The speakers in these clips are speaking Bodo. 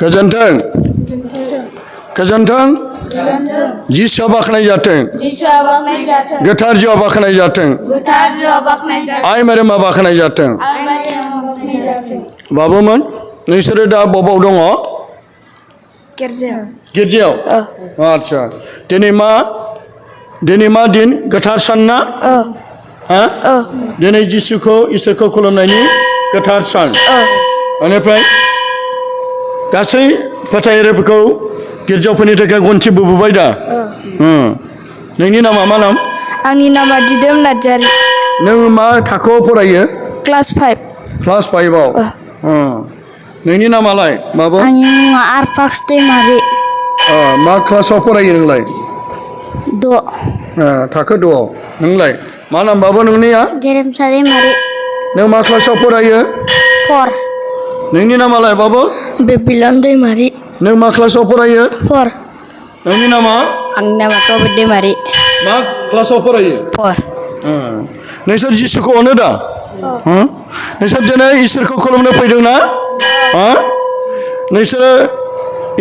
गोजोन्थों गोजोन्थों जिसुआ बाखनाय जाथों गोथार जिउआ बाखनाय जाथों आइ मारियामा बाखनाय जाथों बाबुमोन नोंसोरो दा बबाव दङ गिर्जायाव आच्छा दिनै मा दिन गोथार सान ना दिनै जिसुखौ इसोरखौ खुलुमनायनि गोथार सान बेनिफ्राय गासै फोथायगिरिफोरखौ गिर्जाफोरनि थाखाय गन्थि बुबोबाय दा नोंनि नामा मा नाम आंनि नामा दिदोम नार्जारि नों मा थाखोआव फरायो क्लास 5 क्लास 5 आव नोंनि नामालाय माबा आंनि मुङा आरफाक्स दैमारि मा क्लासाव फरायो नोंलाय 6 थाखो 2 आव नोंलाय मा नाम बाबा नोंनिया गेरेमसा दैमारि नों मा क्लासाव फरायो 4 नोंनि नामालाय बाबा बेबिलन दैमारि नों मा क्लासाव फरायो 4 नोंनि नामा आंनि नामा तबिद दैमारि मा क्लासाव फरायो 4 नोंसोर जिसुखौ अनो दा नोंसोर दिनै इसोरखौ खुलुमनो फैदों ना नोंसोरो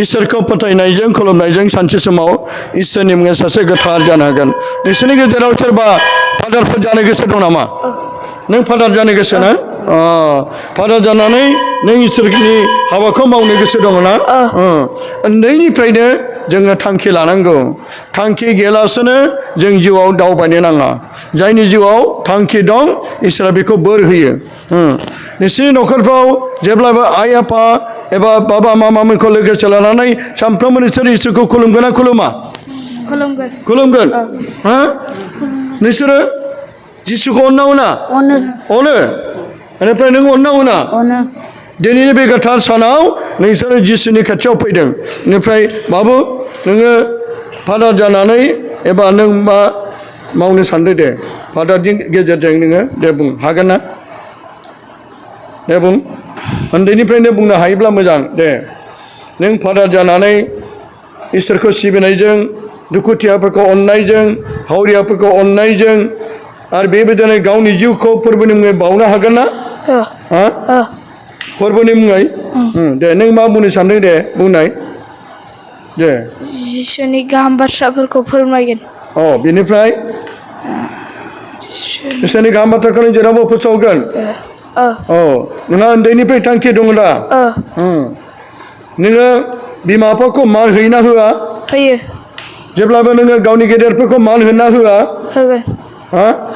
इसोरखौ फोथायनायजों खुलुमनायजों सानसे समाव इसोरनि मुङै सासे गोथार जानो हागोन नोंसोरनि गेजेराव सोरबा फादारफोर जानो गोसो दं नामा नों फादार जानो गोसो ना फादार जानानै नों इसोरनि हाबाखौ मावनो गोसो दङ ना उन्दैनिफ्रायनो जोङो थांखि लानांगौ थांखि गैयालासेनो जों जिउआव दावबायनो नाङा जायनि जिउआव थांखि दं इसोरा बेखौ बोर होयो नोंसोरनि न'खरफ्राव जेब्लाबो आइ आफा एबा बाबा मामामोनखौ लोगोसे लानानै सानफ्रोमबो नोंसोर इसोरखौ खुलुमगोन ना खुलुमा खुलुमगोन नोंसोरो जिसुखौ अननांगौ ना अनो बेनिफ्राय नों अननांगौ ना दिनैनि बे गोथार सानाव नोंसोरो जिसुनि खाथियाव फैदों बेनिफ्राय बाबु नोङो फादार जानानै एबा नों मा मावनो सानदों दे फादारनि गेजेरजों नोङो दे बुं हागोन ना दे बुं उन्दैनिफ्रायनो बुंनो हायोब्ला मोजां दे नों फादार जानानै इसोरखौ सिबिनायजों दुखुथियाफोरखौ अननायजों हावरियाफोरखौ अननायजों आरो बेबायदिनो गावनि जिउखौ फोरबोनि मुङै बावनो हागोन ना फोरबोनि मुङै दे नों मा बुंनो सानदों दे बुंनाय दे जिसुनि गाहाम बाथ्राफोरखौ फोरमायगोन बेनिफ्राय इसोरनि गाहाम बाथ्राखौ नों जेरावबो फोसावगोन नोंहा उन्दैनिफ्राय थांखि दङ दा नोङो बिमा बिफाखौ मान होयोना होआ होयो जेब्लाबो नोङो गावनि गेदेरफोरखौ मान होना होआ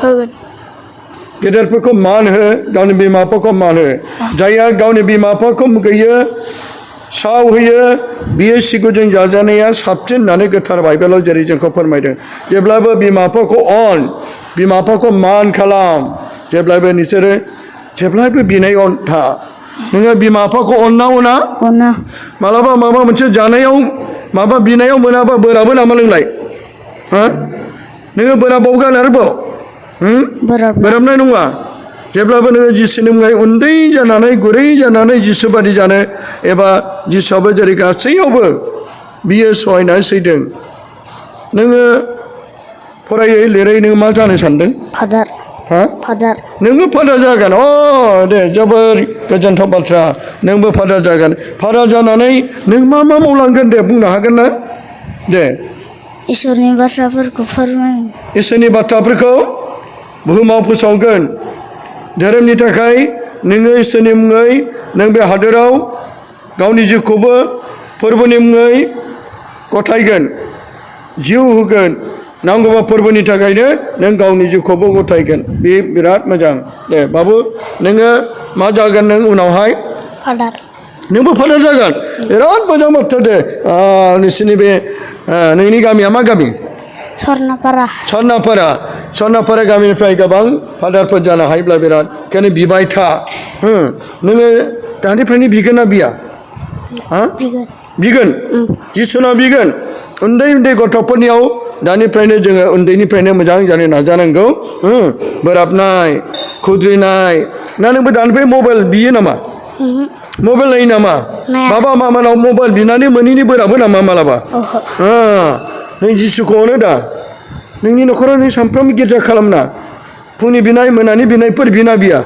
होगोन गेदेरफोरखौ मान हो गावनि बिमा बिफाखौ मान हो जायहा गावनि बिमा बिफाखौ मुगैयो साव होयो बियो सिगुजों जाजानाया साबसिन होननानै गोथार बाइबेलाव जेरै जोंखौ फोरमायदों जेब्लाबो बिमा बिफाखौ अन बिमा बिफाखौ मान खालाम जेब्लाबो नोंसोरो जेब्लाबो बिनाय था नोङो बिमा बिफाखौ अननांगौ ना मालाबा माबा मोनसे जानायाव माबा बिनायाव मोनाबा बोराबो नामा नोंलाय नोङो बोराबावगोन आरोबाव बोराबनाय नङा जेब्लाबो नोङो जिसुनि मुङै उन्दै जानानै गुरै जानानै जिसु बादि जानो एबा जिसुआबो जेरै गासैयावबो बियो सहायनानै सैदों नोङो फरायै लिरै नोङो मा जानो सानदों फादार नोंबो फादार जागोन दे जोबोर गोजोनथाव बाथ्रा नोंबो फादार जागोन फादार जानानै नों मा मावलांगोन दे बुंनो हागोन ना दे इसोरनि बाथ्राफोरखौ फोरमाय इसोरनि बाथ्राफोरखौ बुहुमाव फोसावगोन धोरोमनि थाखाय नोङो इसोरनि मुङै नों बे हादोराव गावनि जिउखौबो फोरबोनि मुङै गथायगोन जिउ होगोन नांगौबा फोरबोनि थाखायनो नों गावनि जिउखौबो गथायगोन बे बिराद मोजां दे बाबु नोङो मा जागोन नों उनावहाय फादार नोंबो फादार जागोन बिराद मोजां बाथ्रा दे नोंसोरनि बे नोंनि गामिया मा गामि सरनापारा गामिनिफ्राय गोबां फादारफोर जानो हायोब्ला बिराद ओंखायनो बिबाय था नोङो दानिफ्रायनो बिगोन ना बिया बिगोन जिसुनाव बिगोन उन्दै उन्दै गथ'फोरनियाव दानिफ्रायनो जोङो उन्दैनिफ्रायनो मोजां जानो नाजानांगौ बोराबनाय खुद्रिनाय ना नोंबो दानिफ्राय मबाइल बियो नामा मबाइल नायो नामा बाबा मामानाव मबाइल बिनानै मोनैनि बोराबो नामा मालाबा नों जिसुखौ अनो दा नोंनि न'खराव नों सानफ्रोमबो गिर्जा खालामना फुंनि बिनाय मोनानि बिनायफोर बिना बिया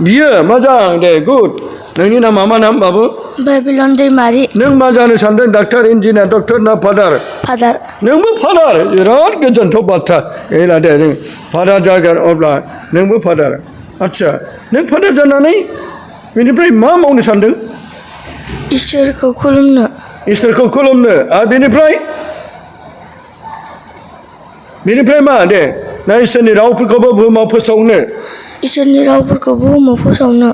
बियो मोजां दे गुड नोंनि नामा मा नाम बाबु बाइबेलन दैमारि नों मा जानो सानदों डाक्टार इन्जिनियार डक्टर ना फादार फादार नोंबो फादार बिराद गोजोनथाव बाथ्रा ए लादे जों फादार जागोन अब्ला नोंबो फादार आदसा नों फादार जानानै बेनिफ्राय मा मावनो सानदों इसोरखौ खुलुमनो इसोरखौ खुलुमनो आरो बेनिफ्राय मा दे ना इसोरनि रावफोरखौबो बुहुमाव फोसावनो इसोरनि रावफोरखौ बुहुमाव फोसावनो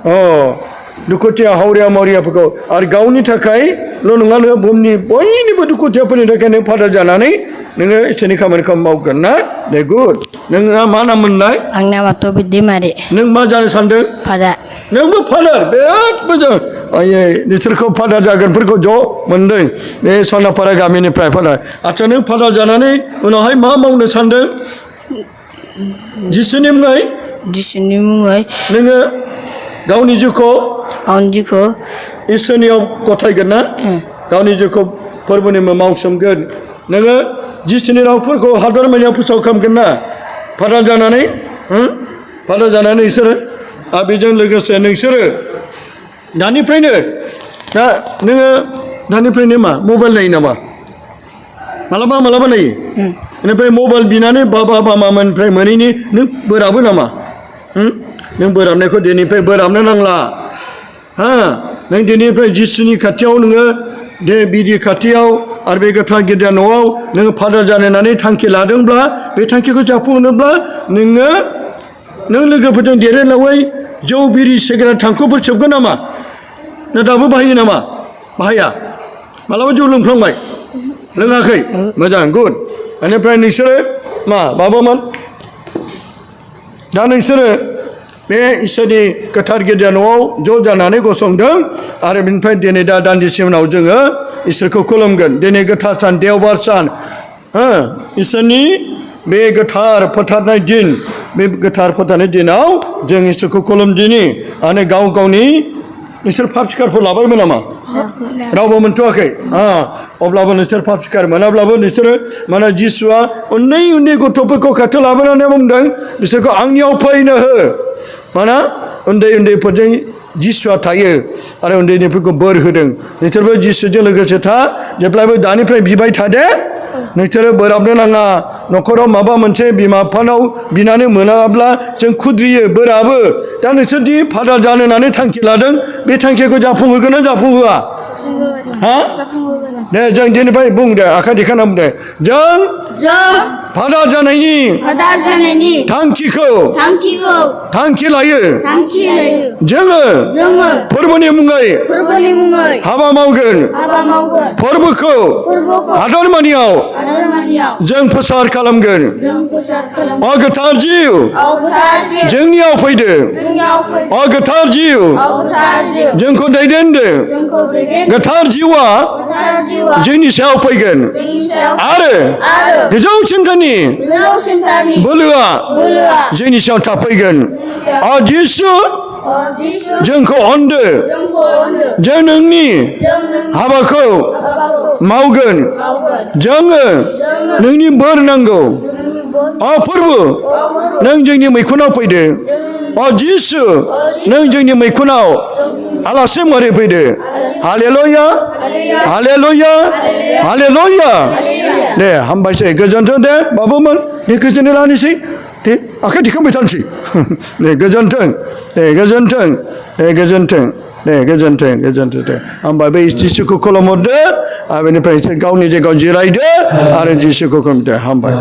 दुखुथिया हावरिया मावरियाफोरखौ आरो गावनि थाखायल' नङा नोङो बुहुमनि बयनिबो दुखुथियाफोरनि थाखाय नों फादार जानानै नोङो इसोरनि खामानिखौ मावगोन ना दे गुड नोंना मा नाम मोनलाय आंनि नामा टबि दैमारि नों मा जानो सानदों फादार नोंबो फादार बिराद मोजां आयै नोंसोरखौ फादार जागोनफोरखौ ज' मोनदों बे सनापारा गामिनिफ्राय फादार आदसा नों फादार जानानै उनावहाय मा मावनो सानदों जिसुनि मुङै नोङो गावनि जिउखौ इसोरनियाव गथायगोन ना गावनि जिउखौ फोरबोनि मावसोमगोन नोङो जिसुनि रावफोरखौ हादर मानियाव फोसाव खालामगोन ना फादार जानानै नोंसोरो आरो बेजों लोगोसे नोंसोरो दानिफ्रायनो दा नोङो दानिफ्रायनो मा मबाइल नायो नामा मालाबा नायो बेनिफ्राय मबाइल बिनानै बाबा मामानिफ्राय मोनैनि नों बोराबो नामा नों बोराबनायखौ दिनैनिफ्राय बोराबनो नांला नों दिनैनिफ्राय जिसुनि खाथियाव नोङो दे बिदि खाथियाव आरो बे गोथार गिर्जा न'आव नोङो फादार जानो होननानै थांखि लादोंब्ला बे थांखिखौ जाफुंहोनोब्ला नों लोगोफोरजों देलायलावै जौ बिरि सिगारेट थांखुफोर सोबगोन नामा ना दाबो बाहायो नामा बाहाया मालाबा जौ लोंफ्लांबाय लोङाखै मोजां गुड बेनिफ्राय नोंसोरो मा बाबामोन दा नोंसोरो बे इसोरनि गोथार गिर्जा न'आव ज' जानानै गसंदों आरो बेनिफ्राय दिनै दा दान्दिसे उनाव जोङो इसोरखौ खुलुमगोन दिनै गोथार सान देवबार सान इसोरनि बे गोथार फोथारनाय दिन बे गोथार फोथारनाय दिनाव जों इसोरखौ खुलुमदिनि आरो गावनि नोंसोर पाप सिकारफोर लाबायमोन नामा रावबो मोनथ'वाखै अब्लाबो नोंसोर पाप सिकार मोनाब्लाबो नोंसोरो माने जिसुआ उन्दै गथ'फोरखौ खाथियाव लाबोनानै बुंदों बिसोरखौ आंनियाव फैनो हो माना उन्दैफोरजों जिसुआ थायो आरो उन्दैफोरखौ बोर होदों नोंसोरबो जिसुजों लोगोसे था जेब्लाबो दानिफ्राय बिबाय थादे नोंसोरो बोराबनो नाङा न'खराव माबा मोनसे बिमा बिफानाव बिनानै मोनाब्ला जों खुद्रियो बोराबो दा नोंसोरदि फादार जानो होननानै थांखि लादों बे थांखिखौ जाफुंहोगोन ना जाफुंहोआ दे जों दिनैफ्राय बुं दे आखाइ दिखाना बुं दे जों फादार जानायनि थांखि लायो जोङो फोरबोनि मुङै हाबा मावगोन फोरबोखौ हादरमानियाव जों प्रसार खालामगोन गोथार जिउ जोंनियाव फैदो गोथार जिउ जोंखौ दैदेनदो गोथार जिउआ जोंनि सायाव फैगोन आरो गोजौसिनथारनि बोलोआ जोंनि सायाव थाफैगोन जिसु जोंखौ अनदो जों नोंनि हाबाखौ मावगोन जोङो नोंनि बोर नांगौ फोरबो नों जोंनि मैखुनाव फैदो जिसु नों जोंनि मैखुनाव आलासि महरै फैदो हालेलुया हालेलुया हालेलुया दे हामबायसै गोजोन्थों दे बाबुमोन दे गोजोननाय लानोसै दे आखाइ दिखांबाय थानोसै दे गोजोन्थों दे होमबा बे जिसुखौ खुलुमहरदो आरो बेनिफ्राय गावनि जायगायाव जिरायदो आरो जिसुखौ खुलुमदो हामबाय